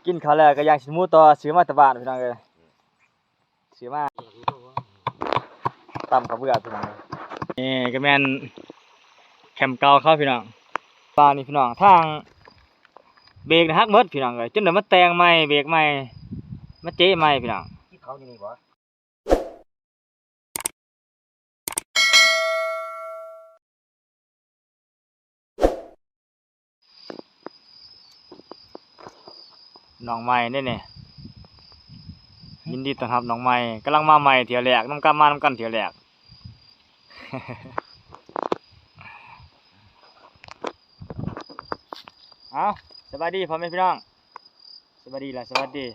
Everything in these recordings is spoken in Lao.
ກິນເຂົ້າແລ້ວກໍຍ່າງຊິໝູ່ຕໍ່ ຊື້ມາແຕ່ບ້ານພີ່ນ້ອງເອີຍ ຊື້ມາ ຕຳເຂົ້າເບືອພີ່ນ້ອງເອີຍ. ນີ້ກໍແມ່ນແຄມເກົ່າເຂົາພີ່ນ້ອງ ປານນີ້ພີ່ນ້ອງ ທາງເບກນະຫັກໝົດພີ່ນ້ອງເອີຍ ຈົນໄດ້ມາແຕ່ງໃໝ່ ເບກໃໝ່ ມາເຈະໃໝ່ພີ່ນ້ອງ. ກິນເຂົ້າຢູ່ນີ້ບໍ່? ນ້ອງໃໝ່ເດ້ນີ້ ຍິນດີຕ້ອນຮັບນ້ອງໃໝ່ ກຳລັງມາໃໝ່ເທື່ອແລກ ນຳກັນ ມານຳກັນເທື່ອແລກ. ເອົ້າ ສະບາຍດີພໍ່ແມ່ພີ່ນ້ອງ ສະບາຍດີ ແລະ ສະຫວັດດີ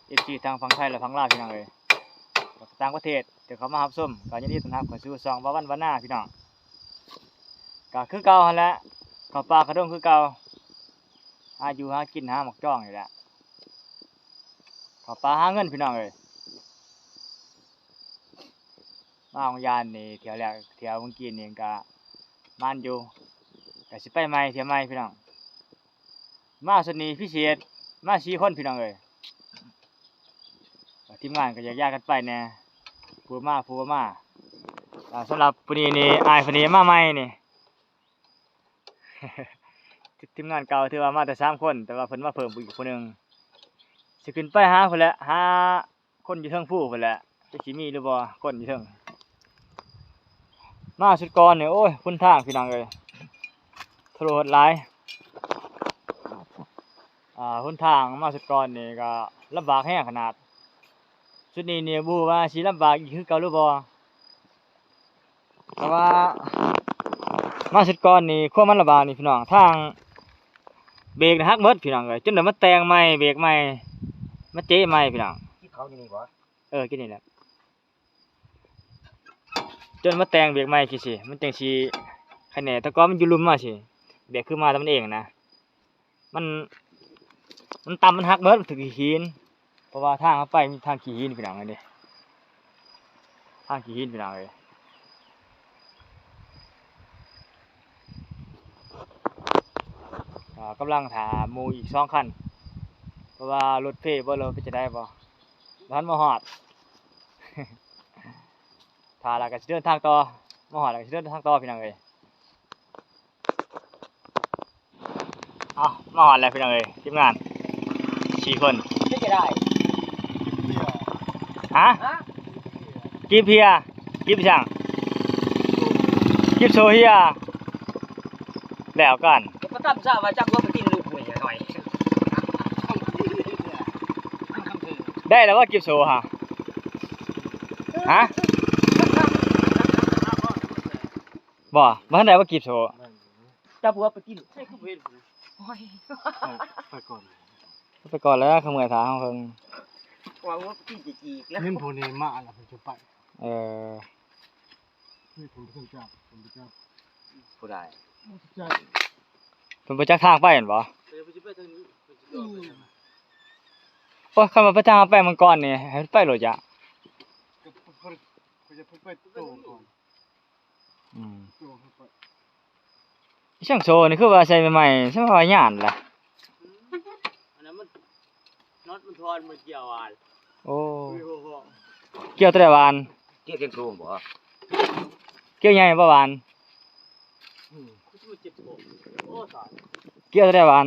ເອັຟຊີ ທັງຝັ່ງໄທ ແລະ ຝັ່ງລາວ ພີ່ນ້ອງເອີຍ ແລະ ຕ່າງປະເທດ ທີ່ເຂົ້າມາຮັບຊົມ ກໍຍິນດີຕ້ອນຮັບເຂົ້າສູ່ຊ່ອງບ່າວວັນບ້ານນາ ພີ່ນ້ອງ. ກໍຄືເກົ່າຫັ້ນແຫຼະ ເຂົ້າປ່າເຂົ້າດົງຄືເກົ່າ ຫາຢູ່ຫາກິນ ຫາໝາກຈອງນີ້ແຫຼະ ເຂົ້າປ່າຫາເງິນ ພີ່ນ້ອງເອີຍ. ມາໂຮງຢານນີ້ ທ່ຽວແລກ ທ່ຽວເມື່ອກີ້ນີ້ກໍມັນຢູ່ ກໍຊິໄປໃໝ່ ທ່ຽວໃໝ່ ພີ່ນ້ອງ. ມາຊຸດນີ້ພິເສດ ມາສີ່ຄົນ ພີ່ນ້ອງເອີຍ ທີມງານກໍແຍກຍ້າຍກັນໄປແດ່ ຜູ້ມາ ຜູ້ບໍ່ມາ. ອ່າ ສຳລັບຜູ້ນີ້ນີ້ ອ້າຍຜູ້ນີ້ມາໃໝ່ນີ້ ທີມງານເກົ່າຖືວ່າມາແຕ່ສາມຄົນ ແຕ່ວ່າເພິ່ນມາເພີ່ມອີກຜູ້ໜຶ່ງ ຊິຂຶ້ນໄປຫາພຸ້ນແຫຼະ ຫາ ຄົນຢູ່ເທິງພູພຸ້ນແຫຼະ ຈັກຊິມີຫຼືບໍ່ ຄົນຢູ່ເທິງ. ມາຊຸດກ່ອນນີ້ ໂອ້ຍ ຫົນທາງ ພີ່ນ້ອງເອີຍ ໂທດຮ້າຍ. ອ່າ ຫົນທາງມາຊຸດກ່ອນນີ້ກໍລຳບາກແຮງຂະໜາດ ຊຸດນີ້ນີ້ບໍ່ຮູ້ວ່າຊິລຳບາກອີກຄືເກົ່າຫຼືບໍ່. ແຕ່ວ່າມາຊຸດກ່ອນນີ້ ຄວາມມັນລຳບາກນີ້ພີ່ນ້ອງ ທາງເບກນະຫັກໝົດພີ່ນ້ອງເອີຍ ຈົນໄດ້ມາແຕ່ງໃໝ່ ເບກໃໝ່ ມາເຈະໃໝ່ພີ່ນ້ອງ. ກິນເຂົ້າຢູ່ນີ້ບໍ່? ເອີ ກິນນີ້ແຫຼະ ຈົນມາແຕ່ງເບກໃໝ່ຄືຊິ ມັນຈັ່ງຊິໄຄແດ່. ແຕ່ກ່ອນມັນຢູ່ລຸ່ມມາຊິ ແບບຄືມາແຕ່ມັນເອງນະ ມັນ ມັນຕ່ຳ ມັນຫັກເບິດ ມັນຖືກຂີ້ຫີນ ເພາະວ່າທາງເຮົາໄປມີທາງຂີ້ຫີນພີ່ນ້ອງເອີຍ ທາງຂີ້ຫີນພີ່ນ້ອງເອີຍ. ອ່າ ກຳລັງຖ້າໝູ່ອີກສອງຄັນ ເພາະວ່າລົດເພບໍ່ ຫຼືເປັນຈັ່ງໃດບໍ່ ບໍ່ທັນມາຮອດ ຖ້າແລ້ວກໍຊິເດີນທາງຕໍ່ ມາຮອດແລ້ວກໍຊິເດີນທາງຕໍ່ພີ່ນ້ອງເອີຍ. ເອົາ ມາຮອດແລ້ວພີ່ນ້ອງເອີຍ ທີມງານສີ່ຄົນ ເຮັດຈະໄດ້ ຮະ? ຮະ? ກີບເພຍ ກີບອີຫຍັງ? ກີບໂຊເຮຍ ແລ້ວກັນ ປະຕຳຊາວ່າຈັບຫົວໄປກິນລູກຫ້ວຍໜ້ອຍ ໄດ້ແລ້ວວ່າກີບໂຊຫະ? ຮະ? ບໍ່ ບໍ່ທັນໄດ້ວ່າກີບໂຊ. ຈັບຫົວໄປກິນ ໃສ່ຄືບໍ່ເຫັນ ໂອ້ຍ ໄປ ໄປກ່ອນ ໄປກ່ອນແລ້ວ ເຂົາເມື່ອຍຖ້າເຮົາເພິ່ງ ວ່າຫົວໄປກິນຈີກໆ ແລ້ວ ເຫັນຜູ້ນີ້ມາແລ້ວເພິ່ນຈະໄປ ເອີ ນີ້ເພິ່ນບໍ່ຮູ້ຈັກ ເພິ່ນບໍ່ຈັກ ຜູ້ໃດ ບໍ່ຮູ້ຈັກ ເພິ່ນບໍ່ຈັກທາງໄປແມ່ນບໍ່? ເອີ ເພິ່ນຊິໄປທາງນີ້ ເພິ່ນຊິໄປທາງນັ້ນ ໂອ້ຍ ຄັນວ່າໄປທາງເຮົາໄປມັງກອນນີ້ ໃຫ້ໄປໂລດຈ້ະ ກໍເພິ່ນ ເພິ່ນຈະໄປໂຕກ່ອນ. ອືມ ຊ່ຽງໂຊນີ້ຄືວ່າໃສ່ໃໝ່ໆ ຊ່ຽງວ່າຍານລະ ອັນນັ້ນມັນ ນັອດມັນຖອນ ມັນກ່ຽວຫວານ ໂອ້ ກ່ຽວແຕ່ໃດຫວານ ກ່ຽວທ່ຽງໂຊບໍ່ ກ່ຽວໃຫຍ່ບໍ່ຫວານ ອືມ ຄືຊິເຈັບໂພດ ໂອ້ ຕາຍ ກ່ຽວແຕ່ໃດຫວານ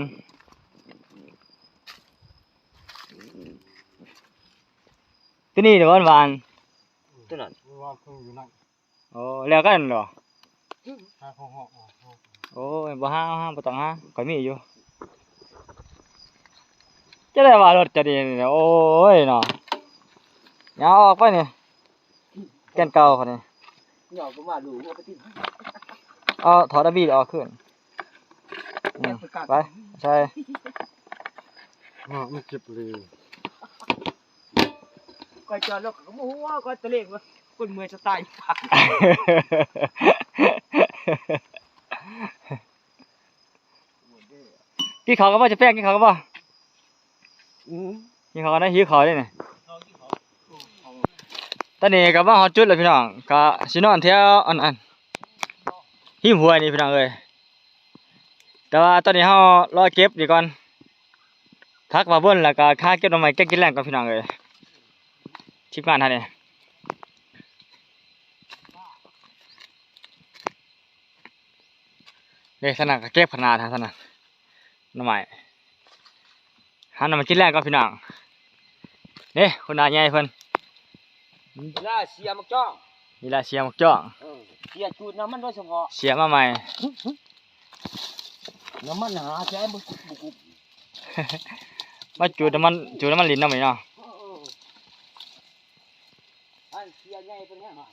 ຕົວນີ້ເດ້ຫວານ ຕົວນັ້ນ ໂອ້ ແລ້ວກັນເນາະ ຫາຂອງຫອກ ໂອ້ຍ ບໍ່ຫາ ຫາ ບໍ່ຕ້ອງຫາ ຂ້ອຍມີຢູ່ ຈະໄດ້ວ່າລົດຈະດີ ໂອ້ຍເນາະ ຢ່າອອກໄປນີ້ ແກ່ນເກົ່າຂ້ອຍນີ້ ຫຍອກບໍ່ມາດູ ເອົາໄປຕິດ ເອົາ ຖອດອາບີອອກຄືນ ອືມ ແກະໄປກັກ ໄປ ໃສ່ ເນາະ ມັນເຈັບເລີຍ ຂ້ອຍຈອດລົດ ຂ້ອຍກໍບໍ່ຮູ້ວ່າຂ້ອຍຕະເລງວ່າຄົນເມື່ອຍສະຕາຍ ກິນເຂົ້າກັນບໍ່ ຈະແປ້ງ ກິນເຂົ້າກັນບໍ່? ອືມ ກິນເຂົ້າກັນນະ ຫິວເຂົ້າເດ້ນີ້ ຕອນນີ້ກໍມາຮອດຈຸດແລ້ວພີ່ນ້ອງ ກໍຊິນອນແຖວອັນ ອັນ ຮິມຫ້ວຍນີ້ພີ່ນ້ອງເອີຍ ແຕ່ວ່າຕອນນີ້ເຮົາລໍເກັບນີ້ກ່ອນ ພັກວ່າເບິ່ນ ແລ້ວກໍຫາເກັບໜໍ່ໄມ້ແກງກິນແລງກ່ອນ ພີ່ນ້ອງເອີຍ ທີມງານເຮົານີ້. ເດ້ ທາງນັ້ນກໍເກັບຂະໜາດ ທາງນັ້ນໜໍ່ໄມ້ ຫາໜໍ່ໄມ້ກິນແລງກ່ອນ ພີ່ນ້ອງ. ເດ້ ຫົວໜ້າໃຫຍ່ເພິ່ນ ເວລາເສຍໝາກຈ້ອງ ເວລາເສຍໝາກຈ້ອງ ເອີ ເສຍຈູດນ້ຳມັນໂດຍສະເພາະ ເສຍມາໃໝ່ ນ້ຳມັນຫາໃຊ້ບໍ່ ບໍ່ກຸບ ມາຈູດນ້ຳມັນ ຈູດນ້ຳມັນຫຼິ້ນນຳນີ້ເນາະ ເອີ ອັນເສຍໃຫຍ່ເພິ່ນແຮງມາ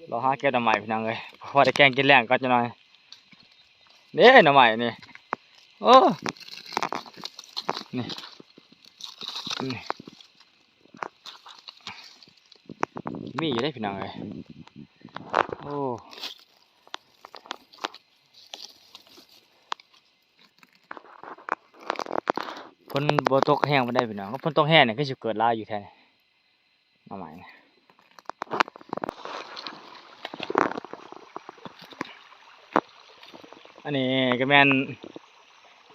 ເລາະຫາເກັບໜໍ່ໄມ້ ພີ່ນ້ອງເອີຍ ພໍໄດ້ແກງກິນແລງກ່ອນຈັກໜ່ອຍ. ເດ້ ໜໍ່ໄມ້ນີ້ ໂອ້ ນີ້ ນີ້ ມີຢູ່ເດ້ ພີ່ນ້ອງເອີຍ ໂອ້ ຝົນບໍ່ຕົກແຮງປານໃດ ພີ່ນ້ອງ ຄັນຝົນຕົກແຮງນີ້ ຄືຊິເກີດຫຼາຍຢູ່ແທ້ນີ້. ເອົາໃໝ່ ອັນນີ້ກໍແມ່ນ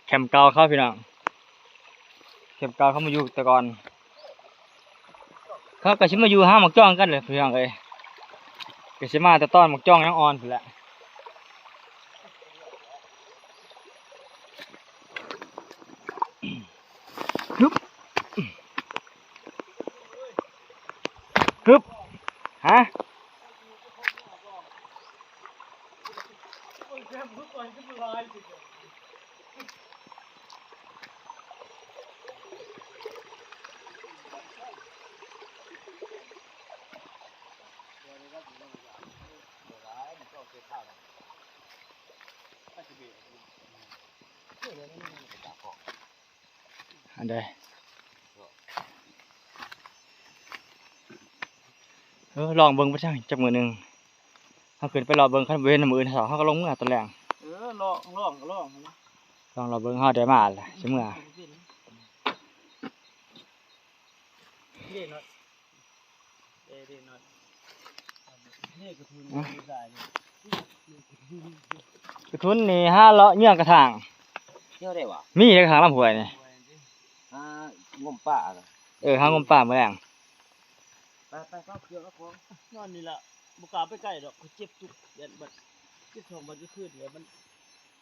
ແຄມເກົ່າເຂົາ ພີ່ນ້ອງ ແຄມເກົ່າເຂົາມາຢູ່ແຕ່ກ່ອນ ເຂົາກໍຊິມາຢູ່ຫາໝາກຈ້ອງກັນແຫຼະ ພີ່ນ້ອງເອີຍ ກໍຊິມາແຕ່ຕອນໝາກຈ້ອງຍັງອ່ອນພຸ້ນແຫຼະ. ຮຶບ ຮຶບ ຮະ ອັນໃດ ເອີ ລອງເບິ່ງໄປທາງຈັກມື້ໜຶ່ງ ເຮົາຂຶ້ນໄປເລາະເບິ່ງ ຄັນບໍ່ເຫັນມື້ອື່ນເຮົາ ເຮົາກໍລົງເມືອຕອນແລງ ເອີ ລອງ ລອງກໍລອງ ລອງເລາະເບິ່ງ ເຮົາໄດ້ມາແລ້ວຊິເມືອ ເດ້ເນາະ. ເດ້ ເດ້ ນ້ອຍ ເດ້ ກະທຸນ ກະທຸນນີ້ຫາເລາະເຍືອງກະຖາງ ເຍືອງໄດ້ຫວາ? ມີໃນກະຖາງລຳຫ້ວຍນີ້ ຫາງົມປາ ເອີ ຫາງົມປາມື້ແລງ ໄປ ໄປ ເອົາເຄື່ອງເອົາຂອງ ນອນນີ້ລະ ບໍ່ກ້າໄປໃກ້ດອກ ຂ້ອຍເຈັບຈຸກ ຢ້ານບາດເຈັບທ້ອງບາດຄືນ ແລ້ວມັນ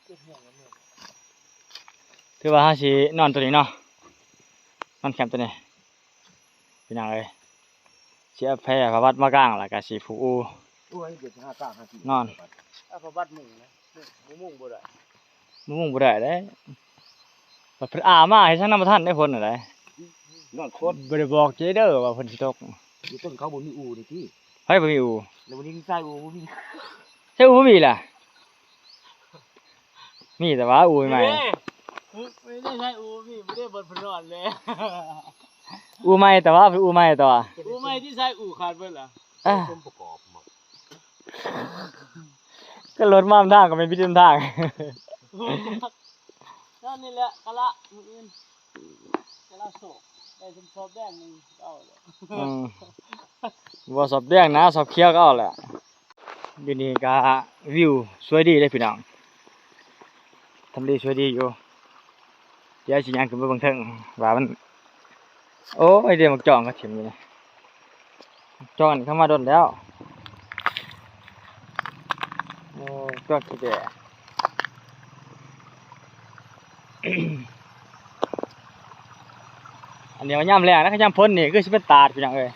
ເຈັບແຮງ ຖືວ່າເຮົາຊິນອນໂຕນີ້ເນາະ ນອນແຄມໂຕນີ້. ພີ່ນ້ອງເອີຍ ຊິເອົາແພຜ້າບັດມາກາງ ແລ້ວກໍຊິຜູກອູ່ ໂອ້ຍ ດຽວຊິຫາກາງຫາກິນ ນອນ ເອົາຜ້າບັດມຸງນະ ມຸງ ມຸງບໍ່ໄດ້ ມຸງບໍ່ໄດ້ເດ້ ບັດເພິ່ນອ້າມາເຮັດຫຍັງນຳບໍ່ທັນໄດ້ ຝົນນະໄດ໋ ນອນຄົດ ບໍ່ໄດ້ບອກເຈເດີວ່າຝົນຊິຕົກ ຢູ່ຕົ້ນເຂົາບໍ່ມີອູ່ນີ້ຕິ ໃຜບໍ່ມີອູ່ ແລ້ວມື້ນີ້ໃສ່ອູ່ບໍ່ມີ ໃສ່ອູ່ບໍ່ມີລະ ມີແຕ່ວ່າອູ່ໃໝ່ ເດ້ ອື ໄດ້ໃຊ້ອູ່ມີ ບໍ່ໄດ້ບ່ອນເພິ່ນນອນເລີຍ ອູ່ໃໝ່ແຕ່ວ່າ ເປັນອູ່ໃໝ່ແຕ່ວ່າ ອູ່ໃໝ່ທີ່ໃຊ້ອູ່ຂາດເບິດລະ ອ່າ ສົມປະກອບໝົດ ກໍລົດມານຳທາງກໍແມ່ນພິດນຳທາງ ນັ້ນນີ້ແຫຼະ ກະລະ ມື້ອື່ນ ກະລະໂຊກ ໄດ້ສົມສອບແດງໜຶ່ງ ເອົາແຫຼະ ອືມ ບໍ່ສອບແດງນະ ສອບຂຽວກໍເອົາແຫຼະ. ຢູ່ນີ້ກະວິວສວຍດີເດ້ພີ່ນ້ອງ ທຳເລສວຍດີຢູ່ ດຽວຊິຍ່າງຂຶ້ນໄປເບິ່ງເທິງວ່າມັນ ໂອ້ຍ ເດ້ ໝາກຈອງກໍຖິ້ມຢູ່ນີ້ ໝາກຈອງນີ້ເຂົ້າມາດົນແລ້ວ ໂອ້ ຈອງຂີ້ແດ. ອັນນີ້ວ່າຍາມແລ້ງນະ ຄັນຍາມຝົນນີ້ຄືຊິເປັນຕາດ ພີ່ນ້ອງເອີຍ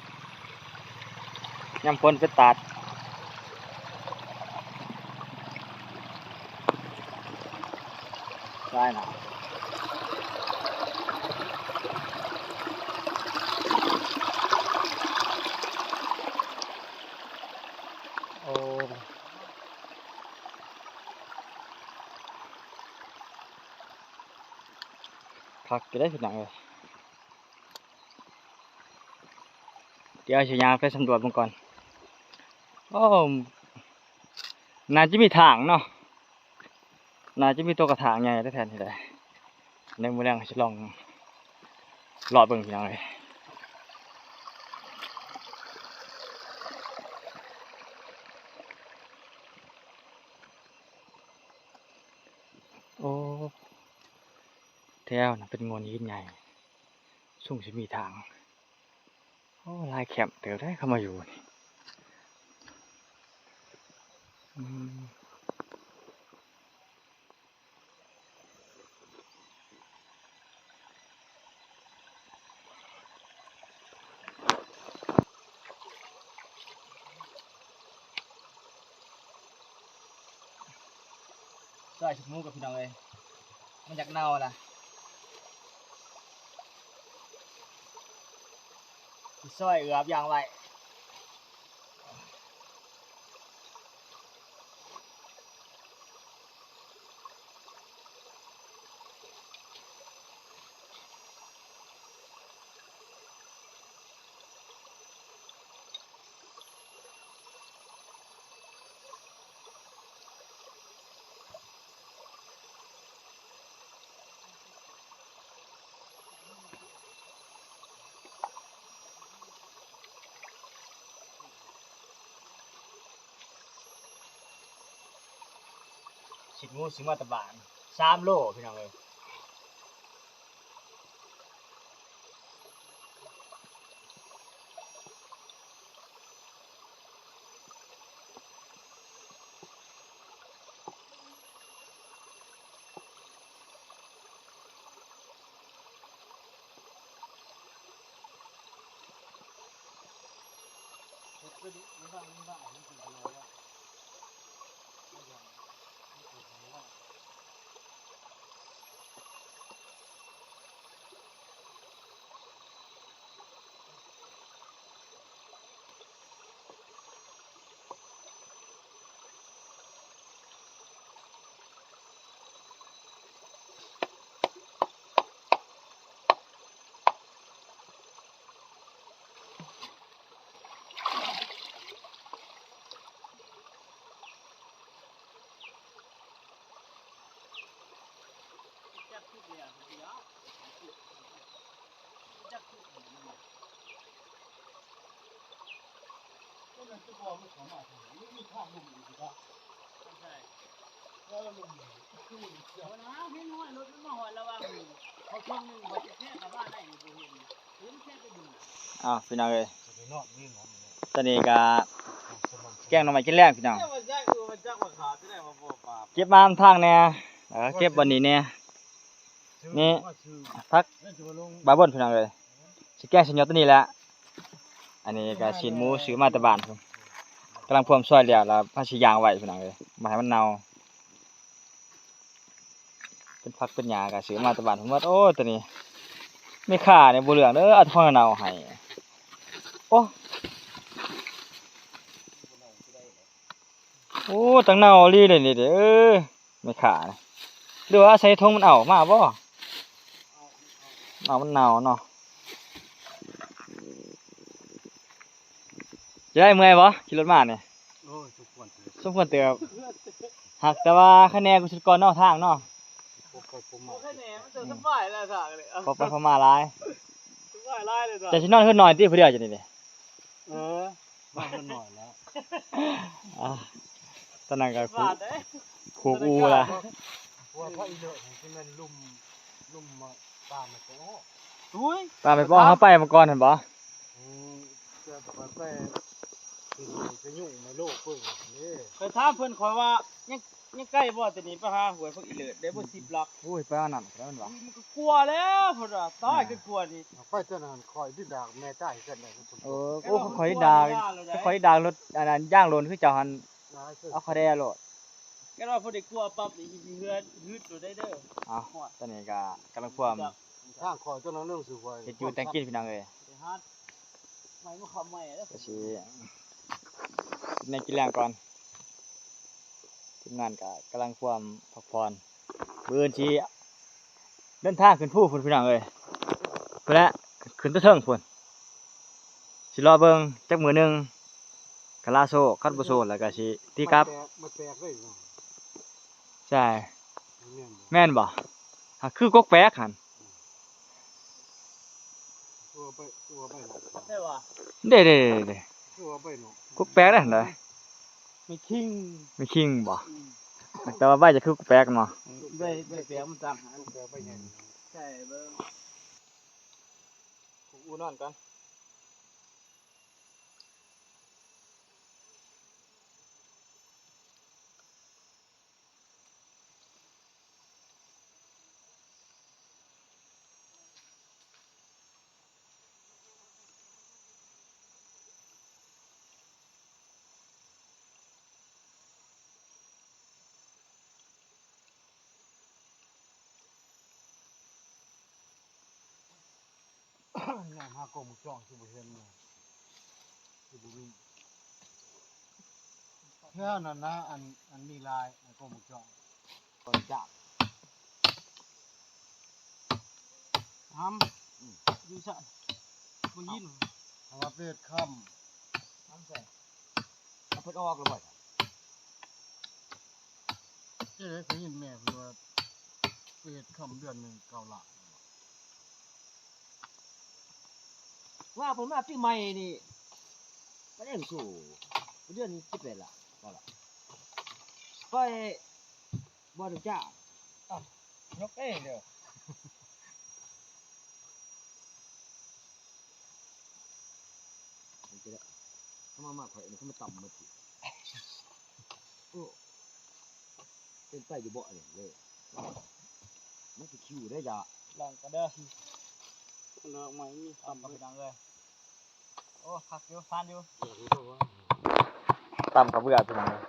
ຍາມຝົນເປັນຕາດ ຫຼາຍນະ ໂອ້. ຄັກຢູ່ເດ້ພີ່ນ້ອງເອີຍ ດຽວຊິຍ່າງໄປສຳຫຼວດເບິ່ງກ່ອນ ໂອ້ ໜ້າຈະມີຖາງເນາະ ໜ້າຈະມີຕົວກະຖາງໃຫຍ່ແທ້ໆນີ້ແຫຼະ ໃນມື້ແລງຊິລອງເລາະເບິ່ງພີ່ນ້ອງເອີຍ ໂອ້. ແຖວນັ້ນເປັນໂງ່ນຫີນໃຫຍ່ ຊຸ່ມຊິມີທາງ. ໂອ້ ຫຼາຍແຄມເຕີບເດ້ເຂົ້າມາຢູ່ນີ້. ອືມ. ຊອຍຊຸບໝູກັບພີ່ນ້ອງເອີຍ ມັນຢາກເນົ່າລະ ຊິຊອຍເອືອບຢ່າງໄວ. ຊິດໝູຊື້ມາແຕ່ບ້ານ ສາມໂລ ພີ່ນ້ອງເອີຍ. ອ້າວ ພີ່ນ້ອງເອີຍ ຕອນນີ້ກະແກງໜໍ່ໄມ້ກິນແລງພີ່ນ້ອງ ເກັບມານຳທາງແດ່ ແລ້ວກະເກັບບ່ອນນີ້ແດ່ ນີ້ຜັກບາບົນພີ່ນ້ອງເອີຍ ຊິແກງໃສ່ຫຍ້ອງໂຕນີ້ແຫຼະ. ອັນນີ້ກະຊີ້ນໝູຊື້ມາແຕ່ບ້ານພຸ້ນ ກຳລັງພວມຊອຍແລ້ວ ແລ້ວພາຊິຢ່າງໄວ້ພີ່ນ້ອງເອີຍ ບໍ່ໃຫ້ມັນເນົ່າ. ເປັນຜັກເປັນຫຍ້າກະຊື້ມາແຕ່ບ້ານພຸ້ນໝົດ. ໂອ້ ໂຕນີ້ແມ່ຄ້ານີ້ບໍ່ເລື່ອງເດີ ເອົາແຕ່ຂອງເນົ່າໃຫ້. ໂອ້ ໂອ້ ຈັ່ງເນົ່າອີ່ຫຼີເດ້ນີ້ເດີ ເອີ ແມ່ຄ້າ ຫຼືວ່າອາໄສຖົງມັນເອົາມາບໍ່? ເອົາ ມັນເນົ່າເນາະ. ຈະໄດ້ເມື່ອຍບໍ່ຂີ່ລົດມານີ້? ໂອ້ຍ ສົມຄວນເຕີບ ສົມຄວນເຕີບ ຫາກແຕ່ວ່າຄະແນນກູສຸດກ່ອນເນາະ ທາງເນາະ ບໍ່ຄ່ອຍພົມມາ ຄະແນນມັນຈະສະບາຍຫຼາຍທາງເລີຍ ບໍ່ຄ່ອຍພົມມາຫຼາຍ ສະບາຍຫຼາຍເລີຍ ເຈົ້າຊິນອນເຮືອນນ້ອຍຕິຜູ້ດຽວເຈົ້ານີ້? ເອີ ນອນເຮືອນນ້ອຍແລ້ວ ອ່າ ຕອນນັ້ນກໍ ບາດເດ້ ຜູກອູລະ ເພາະວ່າພາກອີເລີດນີ້ຊິແມ່ນລຸ່ມ ລຸ່ມປ່າໄມ້ປອງ ໂອ້ຍ ປ່າໄມ້ປອງ ເຮົາໄປມື້ກ່ອນຫັ້ນບໍ່? ອືມ ຈະໄປ ໄປ ໄປຫຍຸ້ງໃນໂລກເພິ່ນເດ້ ໄປຖາມເພິ່ນ ຂ້ອຍວ່າຍັງ ຍັງໄກບໍ່ ແຕ່ນີ້ໄປຫາຫ້ວຍພາກອີເລີດ ໄດ້ບໍ່ສິບຫຼັກ ໂອ້ຍ ໄປອັນນັ້ນແລ້ວແມ່ນບໍ່? ມັນກໍກົວແລ້ວ ເພິ່ນວ່າ ຕາຍກໍກົວນີ້ ໄປເທື່ອນັ້ນຂ້ອຍດິດດາກແມ່ຕາຍຄືກັນໄດ໋ ໂອ້ ໂອ້ ຂ້ອຍດິດດາກ ຂ້ອຍດິດດາກລົດ ອັນນັ້ນ ຢາງຫຼົ່ນຄືເຈົ້າຫັ້ນ ເອົາຂະແດໂລດ ແມ່ນວ່າພໍໄດ້ກົວປັບນີ້ຊິເຮືອນຮຶດໂລດໄດ໋ເດີ ເອົາ ຕອນນີ້ກໍກຳລັງພວມ ທາງຂ້ອຍຕົວນັ້ນເລື່ອງຊື່ຂ້ອຍ ເຮັດຢູ່ແຕ່ງກິນພີ່ນ້ອງເອີຍ ໄປຫາໄມ້ມາຄ້ຳໄມ້ແລ້ວ ກໍຊິກິນແນວກິນແລງກ່ອນ ທີມງານກໍກຳລັງພວມພັກຜ່ອນ ມື້ອື່ນຊິເດີນທາງຂຶ້ນພູພຸ້ນພີ່ນ້ອງເອີຍ ພຸ້ນແຫຼະ ຂຶ້ນແຕ່ເທິງພຸ້ນ ຊິລໍເບິ່ງຈັກມື້ໜຶ່ງ ຄັນລາໂຊ ຄັນບໍ່ໂຊແລ້ວກໍຊິຕີກັບ ມັນແຕກ ມັນແຕກເລີຍເນາະ ໃຊ່ ແມ່ນບໍ່? ແມ່ນບໍ່? ຫາ ຄືກົກແປກຫັ້ນ ອືມ ຄືວ່າໃບ ຄືວ່າໃບເນາະ ໃຊ່ຫວາ? ເດ້ໆໆໆ ຄືວ່າໃບເນາະ ກົກແປກເດ້ຫັ້ນໃດ ແມ່ນຄິງ ແມ່ນຄິງບໍ່? ອືມ ແຕ່ວ່າໃບຈະຄືກົກແປກເນາະ ໃບ ໃບແປກມັນຕ່າງຫາກ ແປກໃບໃຫຍ່ ໃສ່ເບິ່ງ ອຸນນອນກ່ອນ. ແນມຫາກ້ອງວົງຈອນຄືບໍ່ເຫັນເນາະ ຄືບໍ່ມີ ແຖວນັ້ນນະ ອັນ ອັນມີຫຼາຍ ອັນກ້ອງວົງຈອນ ກ່ອນຈາກ ຫຳ ອືມ ຢູ່ໃສ ບໍ່ຍິນ ເພາະວ່າໄປເຮັດຄຳ ຫຳໃສ ເອົາເພິ່ນອອກແລ້ວບໍ່? ເຈົ້າໄດ້ຍິນແມ່ເພິ່ນວ່າ ໄປເຮັດຄຳເດືອນໜຶ່ງເກົ້າລ້ານ ວ່າເພິ່ນມາປີໃໝ່ນີ້ ມາແລງໂຊ ເດືອນສິບແປດລ້ານ ເກົ້າລ້ານ ໄປບໍ່ໄດ້ຈ້າງ ອ້າວ ຍົກເອງເດີ. ມັນຈະໄດ້ ເອົາມາ ມາຂ້ອຍ ອັນນີ້ເຂົາມາຕຳໝົດ ໂອ້ ເປັນໄປຢູ່ບໍ່ອັນນີ້ເລີຍ ມັນຊິຄິວໄດ້ຈ້າ ລອງກ່ອນເດີ ດອກໄມ້ມີຕຳ ຕຳ ພີ່ນ້ອງເອີຍ ໂອ້ ຄັກຢູ່ ຊານຢູ່ ຕຳເຂົ້າເບືອ ພີ່ນ້ອງເອີຍ.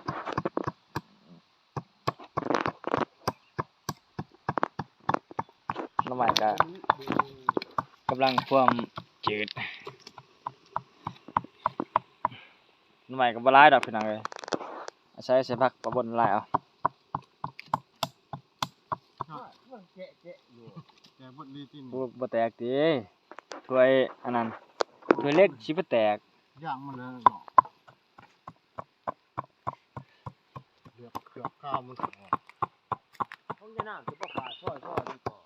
ໜໍ່ໄມ້ກະກຳລັງພວມຈືດ ໜໍ່ໄມ້ກະບໍ່ຫຼາຍດອກພີ່ນ້ອງເອີຍ ອາໄສໃສ່ຜັກປະບົນຫຼາຍເອົາ ມັນແຈະໆຢູ່ ແຕກເບິດລີຕິ ບໍ່ ບໍ່ແຕກຕິ ຖ້ວຍອັນນັ້ນ ຖ້ວຍເຫຼັກຊິໄປແຕກ ຢ່າງມັນເລີຍເນາະ. ເກືອບ ເກືອບຄາວມັນອອກ ຂອງຍານາງຄືບໍ່ຂາດ ຊອຍ ຊອຍມັນກ່ອນ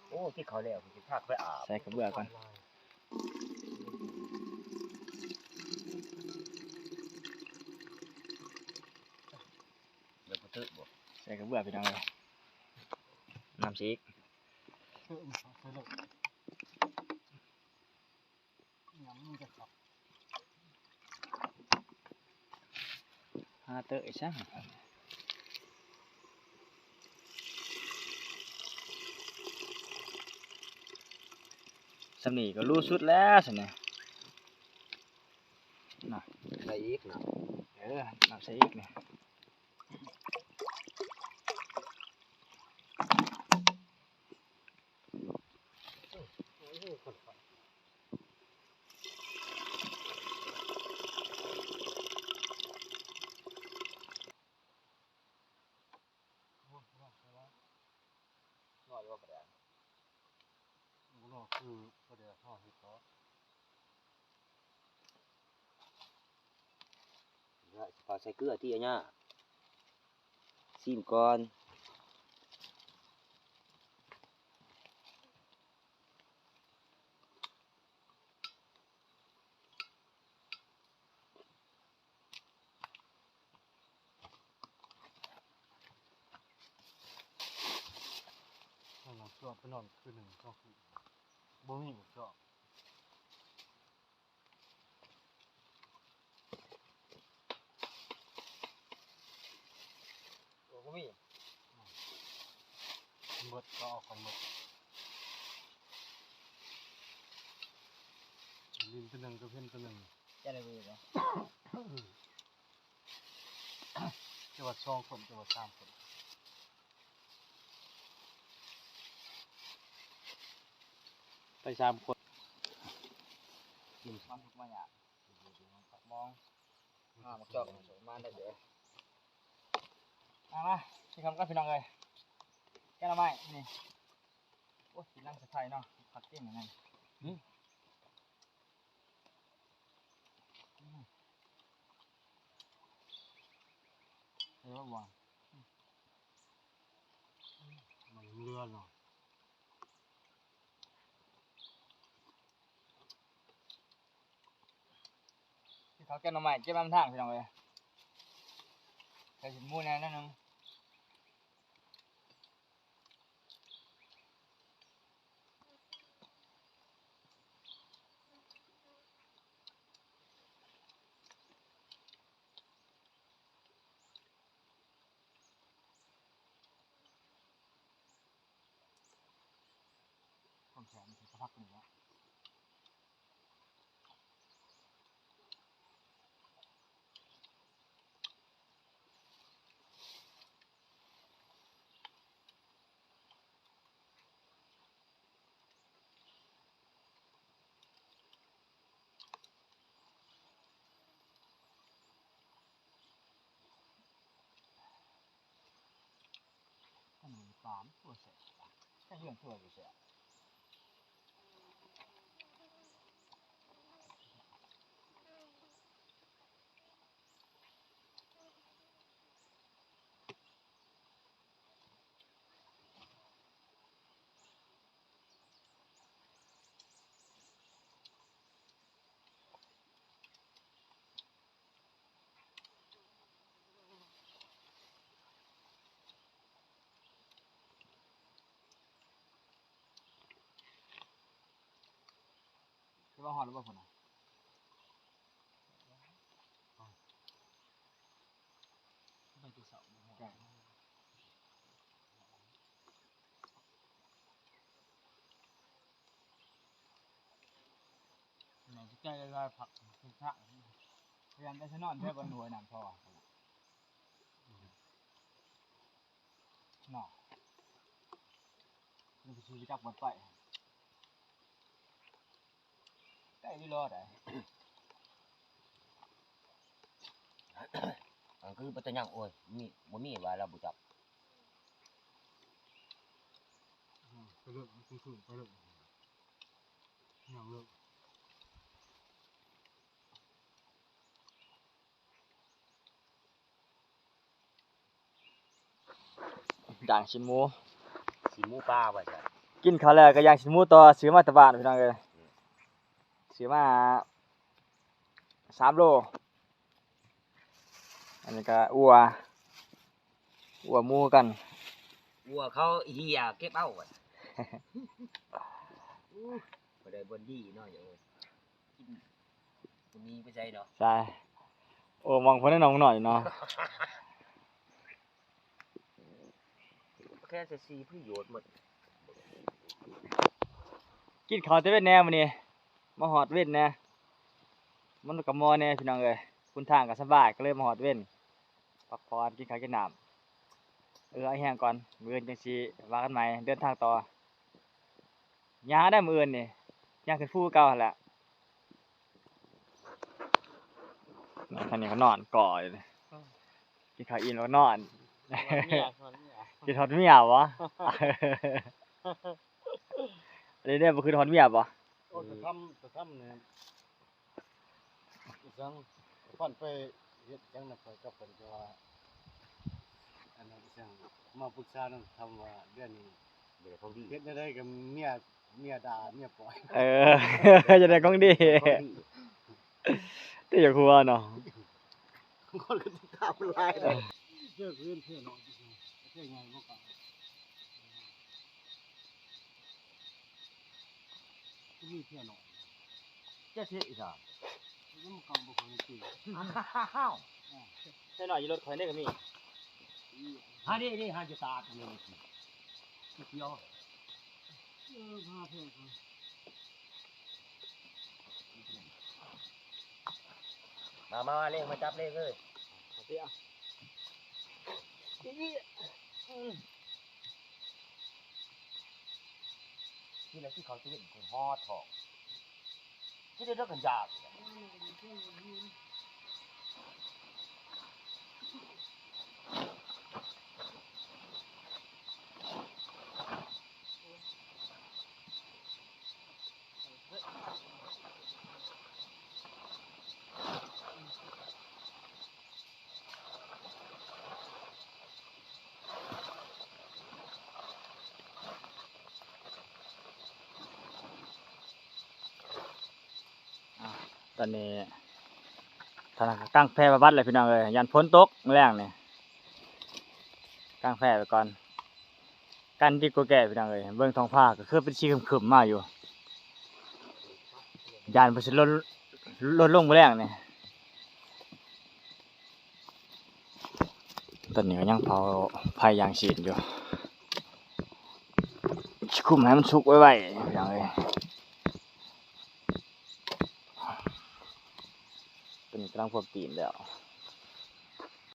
ໂອ້ ກິນເຂົ້າແລ້ວ ຊິພາໄປອາບ ໃສ່ກະເບືອກ່ອນ ແລ້ວບໍ່ເຕີບໍ່ ໃສ່ກະເບືອ ພີ່ນ້ອງເອີຍ ນ້ຳຊິອີກ. ຍຳມັນຈະຄັກ ຫາເຕີອີກຊະ ສ່ຳນີ້ກະຫຼູ່ສຸດແລ້ວສ່ຳນີ້ ນະ ໃສ່ອີກນະ ເອີ ນ້ຳໃສ່ອີກນີ້. ບໍ່ນອກຄືປາແດກເຮົາເຮັດເນາະ ເອົາໃສ່ເກືອຕິ ອາຍາ ຊີມກ່ອນ. ເອົານ້ຳຊວບໄປນອນຄືນໜຶ່ງສອງຄືນ ບໍ່ມີໝາກຊອບ ໂອ້ ບໍ່ມີ ໝົດ ເຂົາເອົາກັນໝົດ ຫຼິ້ນຕົວໜຶ່ງກັບເຫັນຕົວໜຶ່ງ ຈະໄດ້ເວີເນາະ ຈະວ່າສອງຄົນ ຈະວ່າສາມຄົນ ໄປສາມຄົນ ກິນມັນທຸກມາຍາກ ມອງ ຫາໝາກຈອກມາໄດ້ເດີ ມາ ມາ ກິນເຂົ້າກັນພີ່ນ້ອງເອີຍ ແກງໜໍ່ໄມ້ນີ້ ໂອ້ຍ ກິນນຳສະໄພເນາະ ຄັກຈິງອັນນັ້ນ ອືມ ເອີ ຫວານ ມັນເຫຼືອເນາະ ກິນເຂົ້າແກງໜໍ່ໄມ້ ເກັບນຳທາງພີ່ນ້ອງເອີຍ ໃສ່ຊິໝູແດ່ໜ້ອຍໜຶ່ງ. ແຖມໃສ່ຜັກນີ້ແຫຼະ. ອັນນີ້ປາມ ໂອ້ ແຊບ ແຕ່ເລື່ອງຖ້ວຍນີ້ແຊບ. ຈະວ່າຮອດແລ້ວບໍ່ພຸ້ນນະ? ໄປແຕ່ເຊົ້າບໍ່ຮອດ. ແມ່ນໃກ້ໆ ພັກຂ້າງໆ ພະຍາຍາມໄປຊະນອນແຖວບ່ອນຫ້ວຍນ້ຳທໍ່ເນາະ. ມັນຊິຮູ້ຈັກບ່ອນໄປ ໄກຢູ່ລໍໃດ. ອັນຄືປັດຕະຍັງ ໂອ້ຍ ມີ ບໍ່ມີວ່າລາວບໍ່ຈັກ. ອືມ ໄປເລີຍ ຄືໆ ໄປເລີຍ ຍ່າງເລີຍ. ຍ່າງຊີ້ນໝູ ຊີ້ນໝູປ່າວ່າຊັ້ນ. ກິນເຂົ້າແລ້ວກໍຍ່າງຊີ້ນໝູຕໍ່ ຊື້ມາແຕ່ບ້ານພີ່ນ້ອງເອີຍ. ອືມ ຊື້ມາສາມໂລ. ອັນນີ້ກໍອົ່ວ ອົ່ວໝູກັນ ອົ່ວເຂົາເຫຍເກັບເອົາ. ໂອ້ ບໍ່ໄດ້ບ່ອນດີເນາະ ໂອ້ຍ ກິນ ບໍ່ມີໄປໃສເນາະ. ໃຊ່ ໂອ້ ມອງເພິ່ນນ້ອງນ້ອຍເນາະ. ແຄ່ໃສ່ສີປະໂຫຍດໝົດ. ກິນເຂົ້າແຕ່ເວັນແດ່ມື້ນີ້ ມາຮອດເວັນແດ່ ມັນກໍມໍ່ແດ່ພີ່ນ້ອງເອີຍ. ຫົນທາງກໍສະບາຍ ກໍເລີຍມາຮອດເວັນ ພັກຜ່ອນ ກິນເຂົ້າກິນນ້ຳ. ເອີ ເອົາແຮງກ່ອນ ມື້ອື່ນຈັ່ງຊິວ່າກັນໃໝ່ ເດີນທາງຕໍ່. ຍ່າງໄດ້ມື້ອື່ນນີ້ ຍ່າງຂຶ້ນພູເກົ່າຫັ້ນແຫຼະ. ນີ້ ຄັນນີ້ກໍນອນກໍຢູ່ນີ້ ກິນເຂົ້າອີ່ມແລ້ວກໍນອນ. ຄິດຮອດເມຍ ຄິດຮອດເມຍບໍ? ອັນນີ້ເດ້ ບໍ່ຄິດຮອດເມຍບໍ? ໂອ້ ຕາທຳ ຕາທຳນີ້ ອີຫຍັງ ພັນໄປເຮັດຫຍັງນຳຂ້ອຍກັບເພິ່ນ ແຕ່ວ່າ ອັນນັ້ນ ອີຫຍັງ ມາປຶກສານຳທຳວ່າ ດຽວນີ້ ເຮັດແນວໃດກໍເມຍ ເມຍດ່າ ເມຍປ່ອຍ. ເອີ ຢາກໄດ້ຂອງດີ ຂອງດີ ແຕ່ຢາກຮູ້ເນາະ. ຄົນກໍຕິດຕາມຫຼາຍເດ້. ເອີ ເຈອຄືນເທື່ອເນາະ ເທື່ອໃຫຍ່ບໍ່ກະ ຄືມີເທື່ອໜ້ອຍ ຈະເສຍອີກຊະ ມັນກຳບໍ່ຄ່ອຍໄດ້ ອ້າວ ເທື່ອໜ້ອຍຢູ່ລົດຂ້ອຍເດ້ກໍມີ ຫາເດ້ ເດ້ ຫາຢູ່ຕາດນີ້ ເອີ ພາເພື່ອນ ມາ ມາ ມາ ເລກ ມາຈັບເລກເອີຍ ເອົາຕິ ເອົາ ກິນແລ້ວຊິເຂົ້າເຊເວ່ນ ກູຮອດທ້ອງ ກິນໄດ້ດອກກັນຢາກ. ອ່າ ຕອນນີ້ທາງກາງແພໄປບັດແລ້ວ ພີ່ນ້ອງເອີຍ ຢ້ານຝົນຕົກມື້ແລງນີ້ ກາງແພໄປກ່ອນ ກັນດີກວ່າແກ້ ພີ່ນ້ອງເອີຍ ເບິ່ງທ້ອງຟ້າກໍຄືເປັນສີຄຶ້ມໆມາຢູ່ ຢ້ານມັນຊິລົດ ລົດລົງມື້ແລງນີ້. ຕອນນີ້ກໍຍັງເຜົາໄຟຢ່າງຊີ້ນຢູ່ ກຸ້ມໃຫ້ມັນສຸກໄວໆ ພີ່ນ້ອງເອີຍ. ຕົວນີ້ກຳລັງພວມຕີນແລ້ວ.